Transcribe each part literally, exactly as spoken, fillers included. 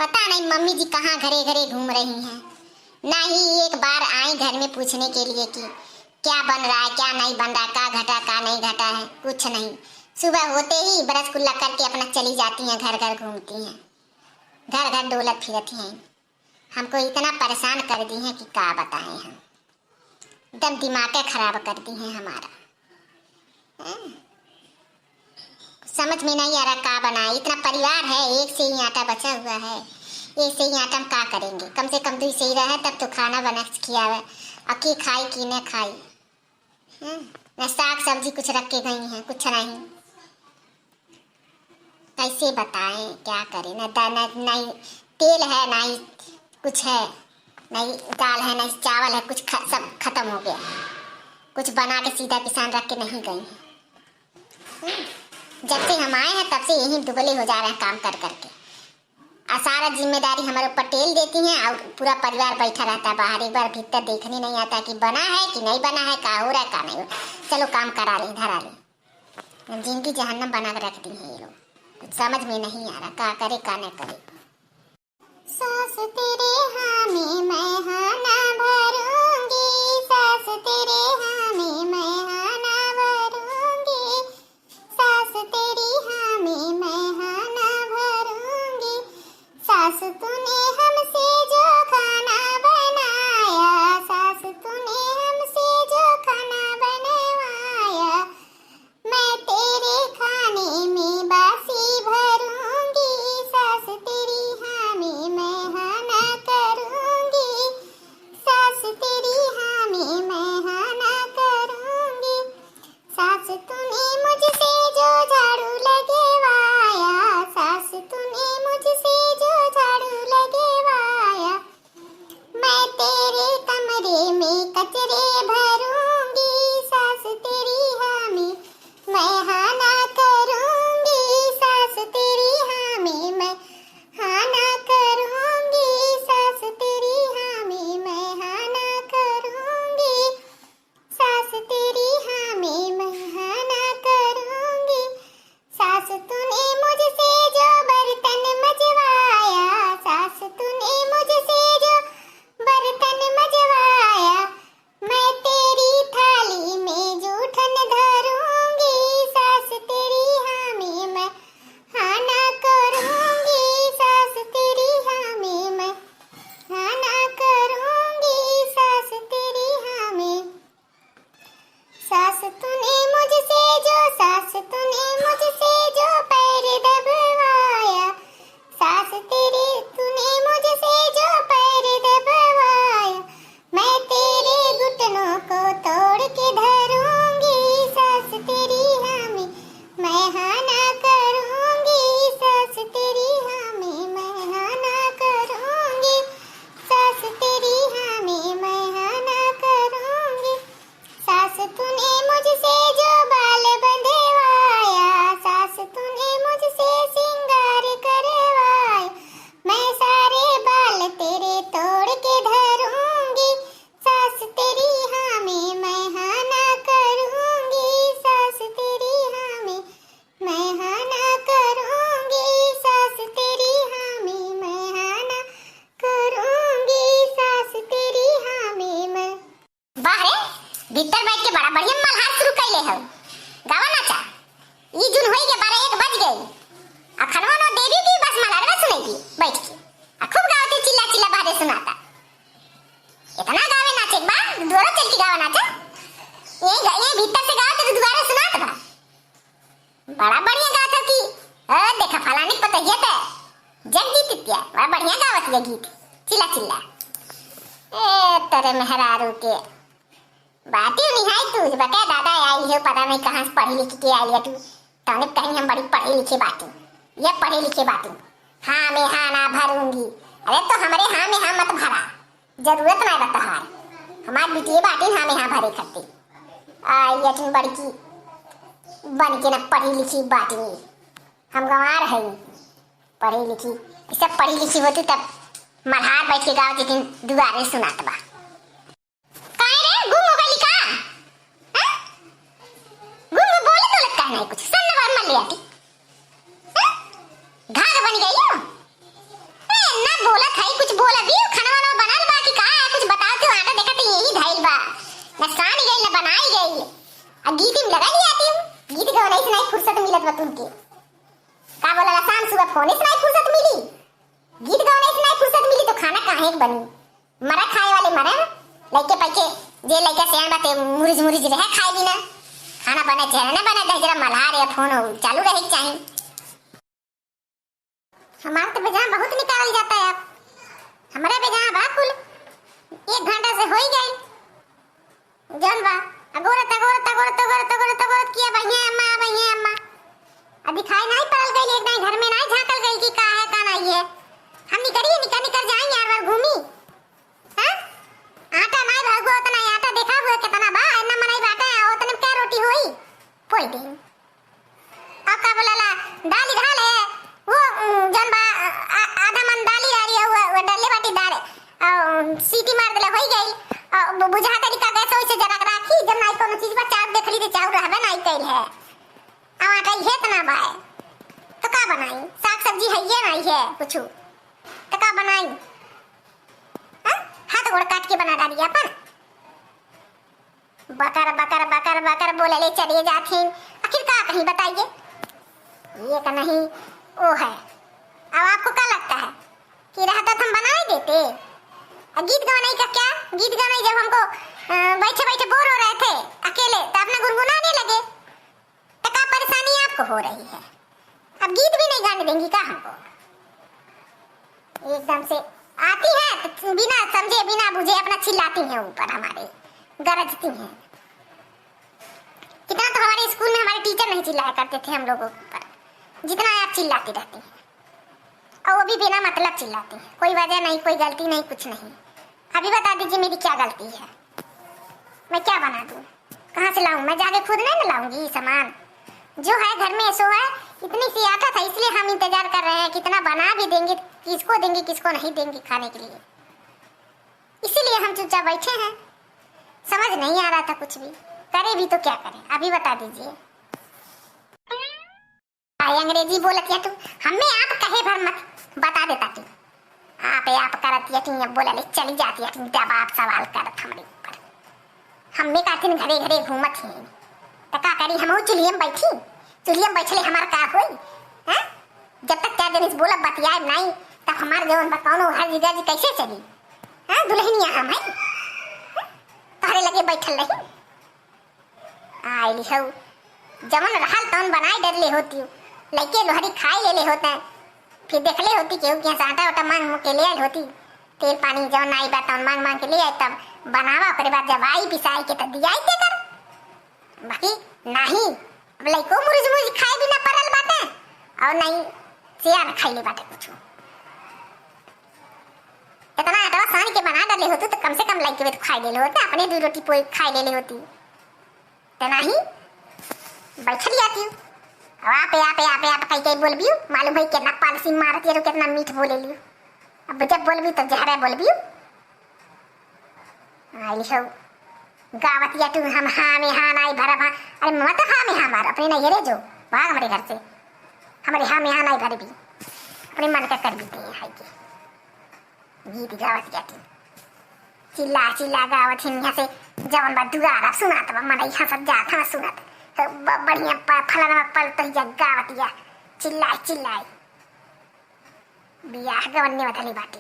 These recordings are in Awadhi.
पता नहीं मम्मी जी कहाँ घरे घरे घूम रही हैं। ना ही एक बार आई घर में पूछने के लिए कि क्या बन रहा है, क्या नहीं बन रहा, का घटा, का नहीं घटा है, कुछ नहीं। सुबह होते ही ब्रश कुल्ला करके अपना चली जाती हैं, घर घर घूमती हैं, घर घर डोलत फिरती हैं। हमको इतना परेशान कर दी हैं कि का बताएं हम। एकदम दिमाग खराब कर दी हैं हमारा। हैं? समझ में नहीं आ रहा का बनाए। इतना परिवार है, एक से ही आटा बचा हुआ है, एक से ही आटा हम का करेंगे? कम से कम दुई से ही रहे तब तो खाना बना के खियावे। अ के खाई कि न खाई? हैं? न साग सब्जी कुछ रख के गई हैं, कुछ नहीं। कैसे बताएं, क्या करें? न दा-, न, नहीं तेल है, नहीं कुछ है, नहीं दाल है, नहीं चावल है, कुछ ख-, सब खत्म हो गया। कुछ बना के सीधा पिसान रख के नहीं गई हैं। हम्म, जब से हम आए हैं तब से यहीं दुबले हो जा रहे हैं काम कर करके। और सारा जिम्मेदारी हमारे ऊपर टेल देती हैं और पूरा परिवार बैठा रहता है बाहर। एक बार भीतर देखने नहीं आता कि बना है कि नहीं बना है, का हो रहा है, का नहीं हो। चलो काम करा ले, धरा ले। जिंदगी जहन्नम बना के रख दी है ये लोग। कुछ समझ में नहीं आ रहा, का करे, का न करे। सास तेरे हाँ में मैं हाँ ना भरूंगी, सास तेरे हाँ में मैं हाँ ना भरूंगी, सास तेरी हाँ में मैं हाँ ना भरूंगी। सास तूने हमसे जो खाना बनाया, सास तूने हमसे जो खाना बनवाया, मैं तेरे खाने में बासी भरूंगी, सास तेरी हाँ में मैं हाँ ना करूंगी, सास तेरी हाँ में मैं हाँ ना करूंगी। सास तूने मुझसे जो झाड़ू लगवाया, सास तूने मुझसे जो झाड़ू लगवाया, मैं तेरे कमरे में कचरे भरूंगी, सास तेरी हाँ में मैं हाँ ना करूंगी, सास तेरी हाँ में मैं हाँ ना करूंगी, सास तेरी हाँ में मैं हाँ ना करूंगी, सास तेरी हाँ में मैं हाँ ना करूंगी। सास तूने मुझसे जो बर्तन मजवाया, सास तूने मुझसे जो बर्तन मजवाया, मैं तेरी थाली में जूठन धरूंगी, सास तेरी हाँ में मैं हाँ ना करूंगी, सास तेरी हाँ में मैं हाँ ना करूंगी, सास तेरी हाँ में। सास तूने मुझसे जो, सास तूने मुझसे जो पैर दबवाया, सास तेरी तूने मुझसे जो पैर दबवाया, मैं तेरे घुटनों को तोड़ के धरूंगी, सास तेरी हाँ में मैं हाँ ना करूंगी, सास तेरी हाँ में मैं हाँ ना करूंगी, सास तेरी हाँ में मैं हाँ ना करूंगी। सास तूने मुझसे जो बाल बंधवाया, सास तूने मुझसे श्रृंगार करवाया, मैं सारे बाल तेरे तोड़ के धरूंगी, सास तेरी हाँ में मैं हाँ ना करूंगी, सास तेरी हाँ में मैं हाँ ना करूंगी, सास तेरी हाँ में मैं हाँ ना करूंगी, सास तेरी हाँ में मैं। वाह रे, भीतर बैठ के बड़ा बढ़िया मल्हार शुरू कैले हौ। गावा नाचा। ई जुन होई के बारह एक बज गई। आ खनवा नो देवी की बस मल्हारवा सुनेगी बैठ के। आ खूब गावती चिल्ला चिल्ला बाहरे सुनाता। इतना गावे नाचे के बाद दुआरा चल के गावा नाचा। ये ग-, ये भीतर से गावा तो दुआरे सुनात बा। बड़ा बढ़िया गात हो कि, "ओ, देखा फलानी पतहिया त जग जीतित्या, बड़ा बढ़िया गावत ये गीत, चिल्ला चिल्ला।" ए, तेरे मेहरारू के बाटी निहाई तू, बके दादा आई हो, पता नहीं कहाँ से पढ़ी लिखी के आई है तू। तने कहीं हम बड़ी पढ़ी लिखी बाटी, ये पढ़ी लिखी बाटी। हाँ में हाँ ना भरूंगी। अरे तो हमरे हाँ में हाँ मत भरा। जरूरत नाय बा तहार। हमार बिटिये बाटिन हाँ में हाँ भरे खातिर। आ, ये अठिन बड़की बन के ना पढ़ी लिखी बाटिन। हम गंवार हई, पढ़ी लिखी। ई सब पढ़ी लिखी होती तब मल्हार बैठ के गावत, लेकिन दुआरे सुनात बा। काहे रे, गुम हो गइली का? हैं? गुम हो, बोलत बोलत काहे नाय कुछ? सन्न भर मर लिया थी। हैं? घाघ बन गई हो? ए, बनाई गई। अब गीत में लगा लिया तुम, गीत गवनई से नहीं फुर्सत मिलत बा तुमके। का बोला, शाम सुबह फोन से नहीं फुर्सत मिली, गीत गवनई से नहीं फुर्सत मिली तो खाना काहे के बनी? मरा खाए वाले मरे, लइके पैके जे लइका सियान बाटे मुरिज मुरिज रहे खाए बिना। खाना बने चाहे ना बने, दहिजरा मल्हार या फोन चालू रहे के चाही। हमार तो बेजान बहुत निकालल जाता है। अब हमरे बेजान बा कुल एक घंटा से होई गई। जौन बा अगोरत, अगोरत, अगोरत, अगोरत, अगोरत, अगोरत किया, "बहिए अम्मा, बहिए अम्मा।" अब दिखाई नहीं पड़ल गई, एक दाई घर में नहीं झांकल गई कि का है, का नहीं है। हम निकरी, निकर, निकर जाई यार, बार घूमी। हाँ? आटा नहीं भागो, उतना ही आटा देखा हुआ कितना बा, इतना मनई बाटा है, उतने में क्या रोटी होई? पोई दे। अब का बोला ला, दाल ही डाल है, वो, उम, जौन बा, आ, आधा मन दाल ही डाली है, वो, वो डरले बाटी दाल, आ, उम, सीटी मार देले, होई गई। आ, वो बुझा तरीका गैस वैसे जरा के राखी, जब नाई कोनो चीज बा, चाउर देख ली, तो चाउर रहबे नाई कइल है। अब आटा इहे इतना बा है, तो का बनाई? साग सब्जी है ये नाई है कुछ, तो का बनाई? हाँ? हाथ गोड़ काट के बना डाली अपन। बकर, बकर, बकर, बकर बोले ले चले जात हैं। आखिर का कहीं बताइए? ये का नहीं, वो है। अब आपको क्या लगता है कि रहता तो हम बना ही देते? अब गीत गवनई का क्या? गीत गवनई जब हमको, अ, बैठे बैठे बोर हो रहे थे अकेले, तो अपना गुनगुनाने लगे। तो का परेशानी आपको हो रही है? अब गीत भी नहीं गाने देंगी का हमको? एकदम से आती है तो बिना समझे बिना बुझे अपना चिल्लाती हैं ऊपर हमारे, गरजती हैं। कितना तो हमारे स्कूल में हमारे टीचर नहीं चिल्लाया करते थे हम लोगों के ऊपर, जितना आप चिल्लाती रहती हैं। और वो भी बिना मतलब चिल्लाती हैं, कोई वजह नहीं, कोई गलती नहीं, कुछ नहीं। अभी बता दीजिए मेरी क्या गलती है, मैं क्या बना दूँ, कहाँ से लाऊँ? मैं जाके खुद नहीं ना लाऊंगी ये सामान, जो है घर में सो है। इतनी सी आटा था, इसलिए हम इंतजार कर रहे हैं कितना बना भी देंगे, किसको देंगे किसको नहीं देंगे खाने के लिए, इसीलिए हम चुपचाप बैठे हैं। समझ नहीं आ रहा था कुछ भी, करें भी तो क्या करें, अभी बता दीजिए। आए अंग्रेजी बोलत या तू, हमें आप कहे भर मत, बता देता तू। आप, आप करत या तू, बोला ले चली जाती है तू, जवाब सवाल करत हमरे ऊपर। हमें कातिन घरे घरे घूमत हैं, त का करी, हम चुल्हियम बैठी, चुल्हियम बैठले हमार का होई? हैं? जब तक चार जने से बोलब बतियाए नहीं, तब हमार जवन बा कौनो हर जीजा जी कैसे चली? हैं? दुल्हनिया हम हैं, हैं? तोहरे लगे बैठल रही। आइली हऊ, जवन रहल तवन बनाए डरले होती, लइके लोहरी खाए लेले होते, फिर देखले होती केहू के यहाँ से आटा उटा मांग मांग के ले आइल होती, तेल पानी जवन नाई बा तवन मांग मांग के ले आए, तब बनावा, ओकरे बाद जब आई पिसाई के तब दियाई ते कर। बाकी नाही, अब लइको मुरुज मुरुज खाए बिना पड़ल बाटे, और नहीं सियान खाइले बाटे कुछ। इतना आटा सान के बना डाले होती तो कम से कम लइके तो खाए लेले होते, अपने दो रोटी पोई खाए लेले होती। ते नाही, बैठल जाती। अब आप, आप, आप, आप कई कई बोलबियो, मालूम है कितना पालसी मारत है, कितना मीठ बोले लियो। अब जब बोलबी तब जहरा बोलबियो। आइल हो, गावत या तू हम हाँ में हाँ नाई भरब हाँ। अरे मत हाँ में हाँ मार, अपने नैहरे जो, भाग हमरे घर से। हमरे हाँ में हाँ नाई भरबी, अपने मन का कर बीते हैं हाय के। गीत गावत जाती, चिल्ला चिल्ला गावत हिन यहाँ से, जवन बा दुआर अब सुनात बा, मनई हंसत जात हन सुनत। ब-, बढ़िया प-, फलनवा पल तो जा गावत या, चिल्लाए चिल्लाए। बियाह गवन्ने बदली बाटी।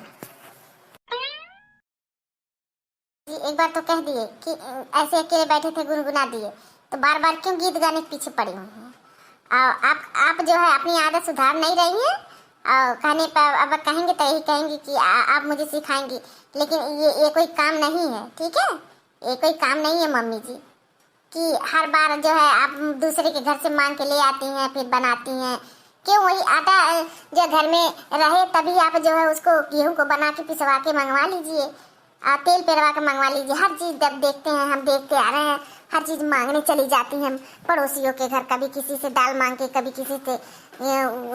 जी, एक बार तो कह दिए कि, अ, ऐसे अकेले बैठे थे, गुनगुना दिए, तो बार बार क्यों गीत गाने के पीछे पड़ी हुई हैं? और आप, आप जो है अपनी आदत सुधार नहीं रही हैं, और कहने पर अब कहेंगे तो यही कहेंगे कि आ, आप मुझे सिखाएंगी, लेकिन ये, ये कोई काम नहीं है, ठीक है? ये कोई काम नहीं है मम्मी जी, कि हर बार जो है आप दूसरे के घर से मांग के ले आती हैं, फिर बनाती हैं। क्यों, वही आटा, अ, जो घर में रहे तभी आप जो है उसको, गेहूं को बना के पिसवा के मंगवा लीजिए, आ, तेल पेरवा के मंगवा लीजिए। हर चीज़ जब देखते हैं, हम देखते आ रहे हैं, हर चीज़ मांगने चली जाती हैं पड़ोसियों के घर, कभी किसी से दाल मांग के, कभी किसी से, अ,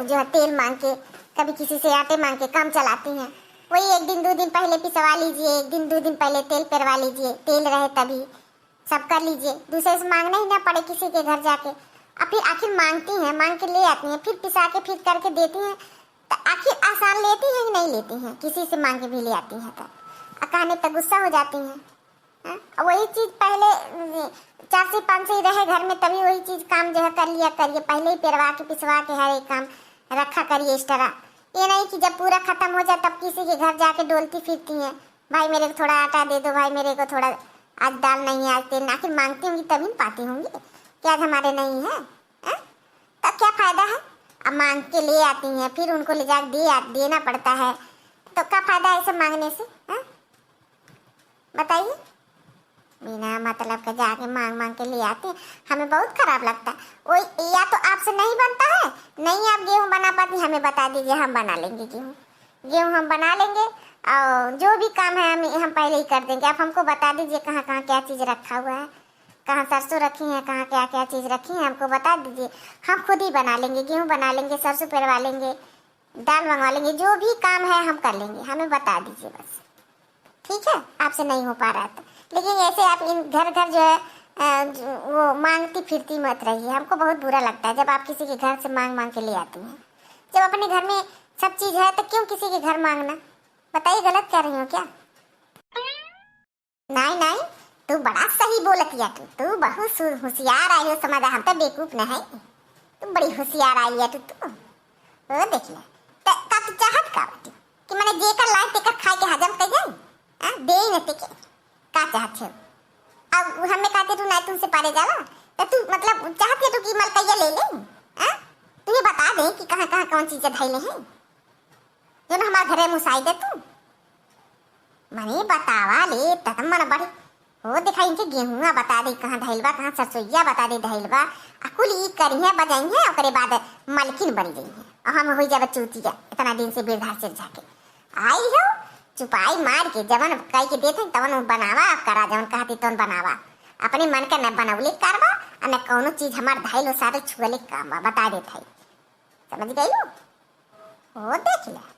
जो है तेल मांग के, कभी किसी से आटे मांग के काम चलाती हैं। वही एक दिन दो दिन पहले पिसवा लीजिए, एक दिन दो दिन पहले तेल पेरवा लीजिए, तेल रहे तभी। सब कर लीजिए, दूसरे से मांगना ही ना पड़े किसी के घर जाके। अब फिर आखिर मांगती हैं, मांग के ले आती हैं, फिर पिसा के फिर करके देती हैं, तो आखिर आसान लेती हैं कि नहीं लेती हैं? किसी से मांग के भी ले आती हैं तो, आ, कहने तक गुस्सा हो जाती हैं। हाँ? वही चीज पहले, अ, चार सौ पाँच सौ ही रहे घर में, तभी वही चीज काम जो है कर लिया करिए, पहले ही पेरवा के पिसवा के हर एक काम रखा करिए इस तरह। ये नहीं कि जब पूरा खत्म हो जाए तब किसी के घर जाके डोलती फिरती हैं, "भाई मेरे को थोड़ा आटा दे दो, भाई मेरे को थोड़ा, आज दाल नहीं है, आज तेल नहीं।" आखिर मांगती होंगी तभी न पाती होंगी कि आज हमारे नहीं है, हैं? तो क्या फायदा है? अब मांग के ले आती हैं, फिर उनको ले जाके दे, देना पड़ता है, तो क्या फायदा है ऐसे मांगने से, हैं? बताइए। बिना मतलब के जाके मांग मांग के ले आते हैं, हमें बहुत खराब लगता है। वही, या तो आपसे नहीं बनता है, नहीं आप गेहूं बना पाती, हमें बता दीजिए, हम बना लेंगे गेहूं। गेहूं हम बना लेंगे, और जो भी काम है हम हम पहले ही कर देंगे। आप हमको बता दीजिए कहाँ कहाँ क्या चीज़ रखा हुआ है, कहाँ सरसों रखी है, कहाँ क्या क्या चीज़ रखी है, हमको बता दीजिए। हम खुद ही बना लेंगे, गेहूं बना लेंगे, सरसों पेरवा लेंगे, दाल मंगवा लेंगे, जो भी काम है हम कर लेंगे, हमें बता दीजिए बस। ठीक है, आपसे नहीं हो पा रहा है तो। लेकिन ऐसे आप इन घर घर जो है, अ, जो, वो मांगती फिरती मत रहिए, हमको बहुत बुरा लगता है जब आप किसी के घर से मांग मांग के ले आती हैं। जब अपने घर में सब चीज़ है तो क्यों किसी के घर मांगना? बताइए, गलत कह रही हूँ क्या? नहीं नहीं, तू बड़ा सही बोलत या तू, तू बहुत सु-, होशियार आई हो, समझ, हम तो बेवकूफ न है, तू बड़ी होशियार आई या तू, तू। ओ देख ले, त का तू चाहत का बाटी कि मने जेकर लाए तेकर खाए के हजम कर जाई? हाँ, दे ही न तेके, का चाहत हो? अब हमें कहते तू नहीं तुमसे पारे जाला, तो तू मतलब चाहत है तू कि मलकैया ले ले? हाँ, तू ये बता दे कि कहाँ कहाँ कौन चीज़ें धैले हैं, जो ना हमारे घरे मुसाई दे तू। मने बतावा ले, तत मन बढ़ी। हो देखा, इनके गेहुआ बता दे कहाँ धइल बा, कहाँ सरसोईया बता दे धइल बा। आ कुल ई करिहे बजाइहे, ओकरे बाद मलकिन बन जइहे। और हम होई जाबे चूतिया, इतना दिन से बिरधा सिरझा के। आई हो, चुपाई मार के जवन कह के देते, तवन उ बनावा, करा जवन कहती तवन बनावा। अपने मन के न बनौले कारवा, आ न कौनो चीज हमार धइल हो सारे छुअले काम बा, बता देत है। समझ गई हो? ओ देख ले,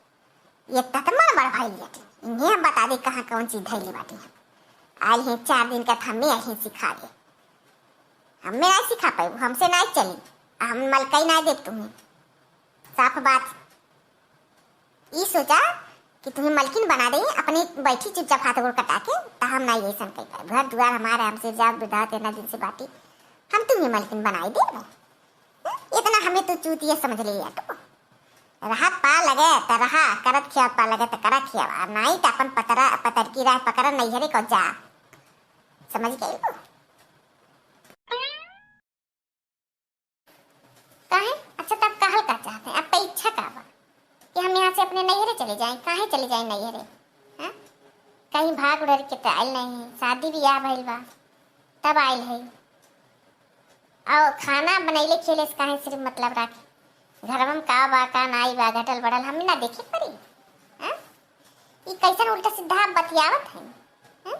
ये तत मन बड़ भाई लेकिन इन्हें हम बता दे कहाँ कौन चीज धैले बाटी हम। आई हैं चार दिन का, थम्मे आई हैं सिखा दे। हमें नहीं सिखा पाई, हमसे नहीं चली, हम मलकई नहीं देब तुम्हें। साफ बात। ई सोचा कि तुम्हें मलकिन बना दे, अपने बैठी चुपचाप हाथ गोड़ कटा के, त हम नहीं ऐसन कह पाए। घर दुआर हमारे, हमसे जात बिरधा तेरह दिन से बाटी, हम तुम्हें मलकिन बनाई देब। इतना हमें तू चूतिया समझ ले या तू। रहा पा लगे त रहा, करत खियाव पा लगे त करा खियाव, आ नाई त अपन पतरा, पतरकी राह पकड़ा नैहरे को जा। समझ गई हो? काहे? अच्छा, तब कहल का चाहते हैं? आपका इच्छा का बा कि हम यहाँ से अपने नैहरे चले जाएं? काहे चले जाएं नैहरे? हाँ? कहीं भाग उड़र के तो आयल नहीं, शादी ब्याह भइल बा, तब आयल है। और खाना बनैले खेले से काहे सिर्फ मतलब राखे? घरवा में का बा, का नाई बा, घटल बढ़ल, हमें ना देखे पड़ी? हाँ? ई कैसन उल्टा सीधा आप बतियावत हैं? हाँ?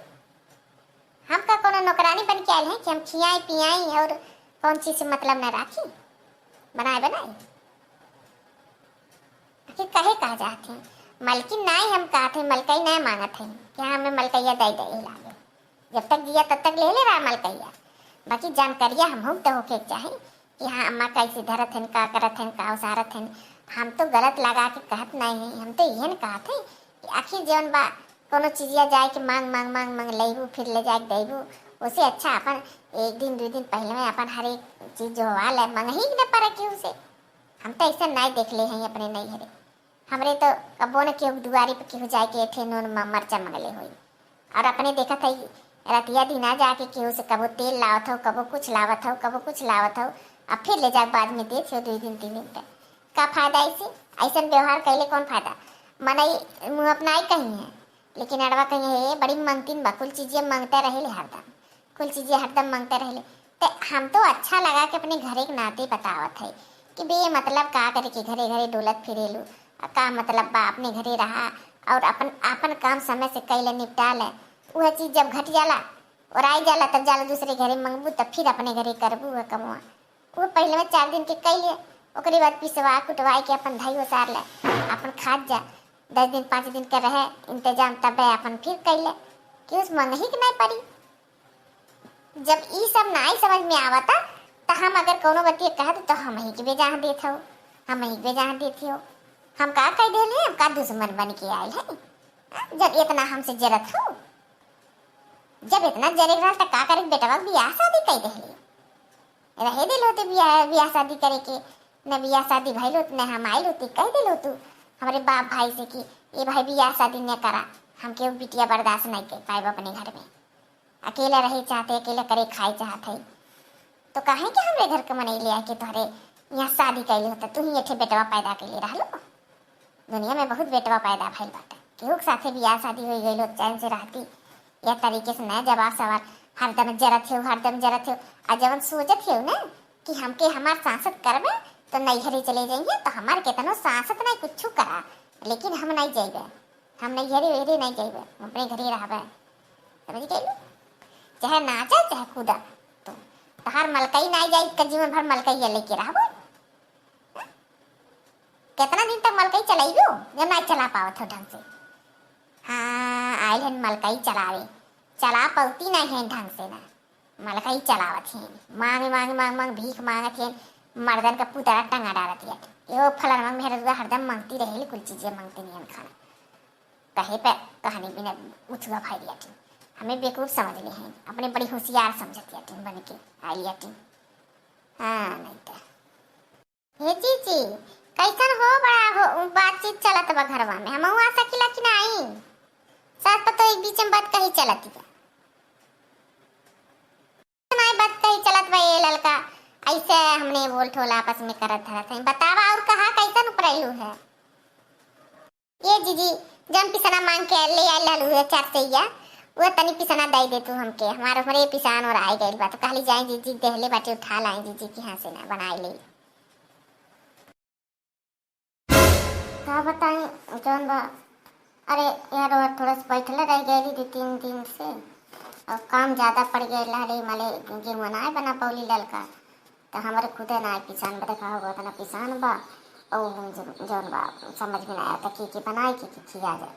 हम का कोनो नौकरानी बन के आयल हैं कि हम खियाई पियाई और कौन चीज से मतलब न राखी? बनाए बनाए। आखिर कहे कहा जात हैं? मलकिन नाई हम कहत हैं, मलकई नाई मांगत हैं कि हाँ, हमें मलकैया दे दे लागे। जब तक जिया तब तक ले ले रहा मलकैया, बाकी जानकारिया हमहू तो होके के चाही कि हाँ, अम्मा कैसे धरत हन, का करत हन, का उसारत हन। हम तो गलत लगा के कहत नहीं हैं, हम तो इहन कहत हैं कि आखिर जौन बा, कोनो चीजिया जाए के मांग, मांग, मांग, मांग लेबू, फिर ले जाके देबू, उसे अच्छा अपन एक दिन, दो दिन पहले में अपन हर एक चीज जोवा ले, मंगही के न पड़े केहू से। हम तो ऐसा नहीं देख ले हैं अपने नैहरे। हमरे तो कबो न केहू दुआरी पे केहू जाए के एठे नून म-, मरचा मंगले होई। और अपने देखत है, रतिया दिना जाके केहू से कबो तेल लावत हो, कबो कुछ लावत हो, कबो कुछ लावत हो, अब फिर ले जाके बाद में देत हो दो दिन, तीन दिन पे। का फायदा ऐसे? ऐसन व्यवहार कैले कौन फायदा? मनई मुँह अपनाई कहीं है, लेकिन अड़वा कहीं है, "ये बड़ी मंगतीन बा, कुल चीजें मांगते रहे ले हरदम, कुल चीजें हरदम मांगते रहे ले।" ते हम तो अच्छा लगा के अपने घरे के नाते बतावत है कि बे, मतलब, का करे के घरे घरे डोलत फिरेलू, आ का मतलब बा, अपने घरे रहा और अपन, अपन काम समय से कैले निपटा ले। वह चीज जब घट जाला, ओराई जाला, तब जाला दूसरे घरे मंगबू, तब फिर अपने घरे करबू वह कमवा। वो पहले में चार दिन के कैले, ओकरे बाद पिसवा कुटवाई के अपन धई ओसार ले, अपन खात जा। दस दिन, पाँच दिन के रहे इंतजाम, तबे अपन फिर कैले कि उस मंगही के नहीं पड़ी। जब ई सब नाई समझ में आवता, त हम अगर कौनो बतिया कहत, तो हम ही के बेजाह देत हो, हम ही के बेजाह देत हो। हम का कह देले, हम का दुश्मन बन के आयल है? हाँ, जब इतना हमसे जरत हो। जब इतना जरे के रहल त का करे, बेटवा के बियाह शादी कई देहली। रहे दिल होते बियाह, बियाह शादी करे के, न बियाह शादी भइल होत, न हम आइल होती, कह दिल होतू हमरे बाप भाई से कि ए भाई बियाह शादी न करा, हमके उ बिटिया बर्दाश्त नहीं कर पाएब अपने घर में, अकेला रहे चाहते, अकेला करे खाए चाहत है, तो काहे के हमरे घर के मनई ले आके तोहरे यहाँ शादी कैले होता, तू ही एठे बेटवा पैदा कैले रहलो। दुनिया में बहुत बेटवा पैदा भइल बाटे, केहू के साथे बियाह शादी हो गइल होत, चैन से रहती। यह तरीके से नया जवाब सवाल, हरदम जरत हो, हरदम जरत हो। आ जवन सोचत हो ना कि हमके हमार सांसत करबे तो नैहरे चले जाइए, तो हमार केतनो सांसत नहीं कुछ करा, लेकिन हम नहीं जाइबे, हम नैहरे वेहरे नहीं जाइबे, हम अपने घरे रहबे। समझ गइलू? चाहे नाचा चाहे कूदा, तो तहार मलकई नहीं जाई, का जीवन भर मलकई लेके रहबो। केतना दिन तक मलकई चलाइबो, जब ना चला पावत हो ढंग से? हाँ, आइल हन मलकई चलावे, चला पौती नहीं है ढंग से ना। मलकई चलावत हैं, मांग, मांग, मांग, मांग भीख मांगत हैं, मर्दन का पुतरा टंगा डालत है। यो फलनवा मेहरुआ हरदम मांगती रहेली, कुल चीजें मांगती नहीं खाना। कहे पे कहानी बिना उछुआ भाई दिया थी। हमें बेवकूफ समझ ले हैं, अपने बड़ी होशियार समझत या थी, बन के आइल या थी। हाँ, नहीं तो। हे जीजी, कैसन हो बड़ा हो, बातचीत चलत बा घरवा में, हमहू आ सकिला कि नाई? सास पतोह एक बीच में बात कही चलत बा। नाई बात कही चलत बा ये ललका, ऐसे हमने बोल ठोल आपस में करत धरत है। बतावा और कहा कैसन उपरैलू है? ये जीजी, जौन पिसना मांग के ले आइल रहलू है चार सैया, वो तनी पिसना दे दे तू हमके, हमारे हमरे पिसान और आए गइल बा, तो कहली जाए जीजी देहले बाटे उठा लाए जीजी के यहाँ से ना बनाए ले। का बताई जौन बा, अरे यार, वो थोड़ा सा बैठले रह गई दो तीन दिन से, और काम ज्यादा पड़ गया रे, माले गेहूं ना बना पौली ललका, तो हमारे खुदे ना पिसान बा, देखा होगा इतना पिसान बा, और हम जौन, जौन बा समझ में ना आता कि, कि बनाए कि, कि खिया जाए,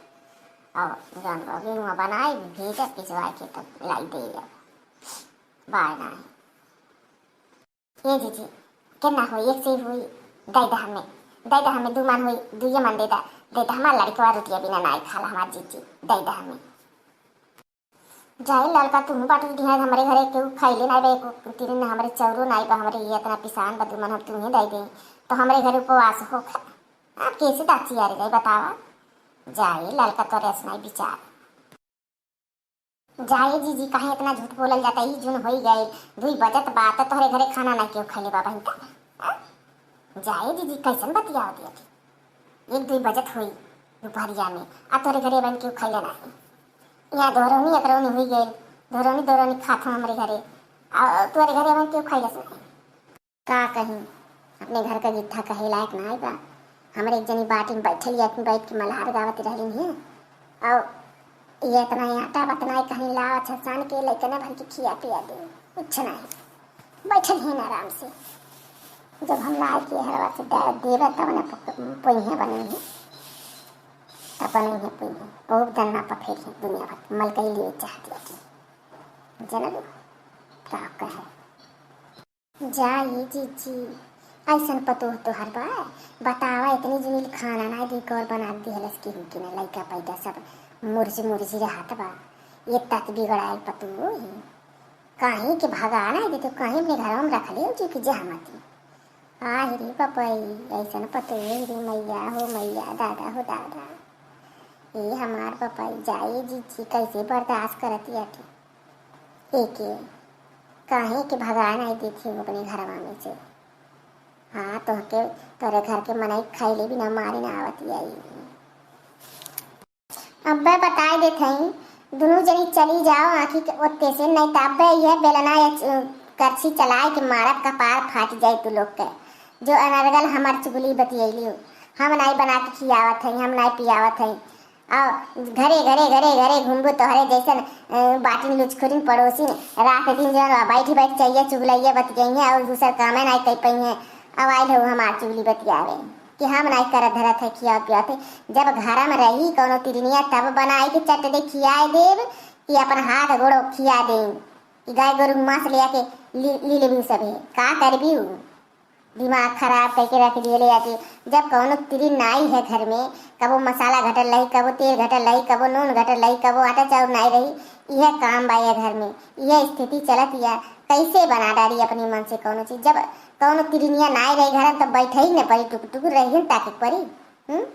और जौन बा गेहूं बनाए भेजे पिसवाए के तब लाई दे जाए, बाय ना। ए जीजी, केना होई, एक से होई, दे द हमें, दे द हमें, दू मन होई, दुइये मन दे द, दे द, हमार लड़कवा रोटिया बिना नाई खाला, हमार जीजी, दे द हमें। जाए ललका, तुहू बाटू दिहा, हमरे घरे केहू खैले नाई बा, एको तिरिन हमरे चौरो नाई बा, हमरे ये इतना पिसान बा, दू मन हम तुहे दे दे, तो हमरे घरे उपवास होखे। आप कैसे दाची आ रही बतावा? जाए ललका, तोरे असनाई विचार। जाए जीजी, काहे इतना झूठ बोलल जाता? ई जुन होई गए, दुई बजत बा, त तोहरे घरे खाना ना केहू खैले बा बहिन का? हाँ? जाए जीजी, कैसन बतियावत हठी? एक दुई बजत होई दुपहरिया में, आ तोहरे घरे बन केहू खैले नाही। यहाँ दोहरौनी एकरौनी हुई गए, दोहरौनी दोहरौनी खात हो हमरे घरे, आ तोहरे घरे बन केहू खैले से नाही। का कहीं, अपने घर का गिट्ठा कहे लायक नाई बा। हमरे एक जनी बाटी में बैठल या बैठ के मल्हार गावत रहलिन हैं। और ये इतना आटा बतनाई कहीं लावा छसान के लइकने भर के खिया पिया दे, कुछ नहीं, बैठल ही ना आराम से। जब हम लाए के हरवा से दे-, देवे तब न प-, पोइहे बने हैं, तब बने हैं पोइहे। बहुत दन्ना पर फेर हैं दुनिया भर के, मलकई लिए चाहती है कि जनल का कहे। जा ये जीजी, ऐसन पतोह तोहर बा? बतावा, इतनी जुनील खाना ना दी कौर बना दिहलस केहू के ना, लइका पैदा सब मुर्जी मुर्जी रहत बा। ये तत बिगड़ायल पतोह ही। काहे के भगा ना दे तो काहे अपने घरवा में रख ले जो कि जा मती। आह रे पपई, ऐसन पतोह रे मैया हो मैया, दादा हो दादा। ए हमार पपई, जाए जीजी, कैसे बर्दाश्त करत याटी? एके काहे के भगा नहीं देती हूँ अपने घरवा में से। हाँ, तोहके, तोरे घर के मनई खैले बिना मारे ना आवत आई। अब्बे बताए देत हई, दुनू जनी चली जाओ आँखी के ओत्ते से, नहीं त अब्बे यह बेलना या च-, करछी चलाए के मारब, कपार फाट जाए तू लोग के। जो अनर्गल हमार चुगली बतियैली, हम नाई बना के खियावत हई, हम नाई पियावत हई। और घरे, घरे, घरे, घरे घूमबू तोहरे जैसन, अ, बाटिन लुचखुरिन पड़ोसिन, रात दिन जौन बा, बैठ, बैठ चाहिए, चुगलैया बतियैहे और दूसर कामे नाई कर पइहे। अब आइल हो हमार चुगली बतियावे कि हम नाई करत धरत है, खियावत पियावत है। जब घर में रही कौनो तिरनिया तब बनाए के चट दे खियाए देब कि अपन हाथ गोड़ो खिया देब कि गाय गोरू के मांस ले आके ली, ली लेबू सभे। का करबी उ? दिमाग खराब करके रख दिए ले आके। जब कौनो तिरी नाई है घर में, कबो मसाला घटल रही, कबो तेल घटल रही, कबो नून घटल रही, कबो आटा चाउर नाई रही, यह काम बा ये घर में, यह स्थिति चलत या, कैसे बना डारी अपनी मन से कौनो चीज? जब कौनो तिरिनिया नाई रही घर में, तो बैठे ही न पड़ी, टुक टुक रही न ताके पड़ी। हम्म?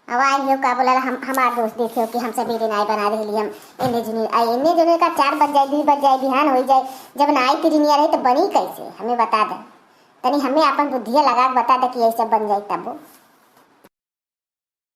अब आई हो का बोला, हम, हमार दोस्त देखे हो कि हम सवेरे नाई बना देली हम। एने जुने, आ एने जुने का चार बज जाए, दू बज जाए, बिहान हो जाए, जब नाई तिरिनिया रही तो बनी कैसे? हमें बता दे, तनी हमें अपन बुद्धिया लगा के बता दे कि ऐसे बन जाए तब।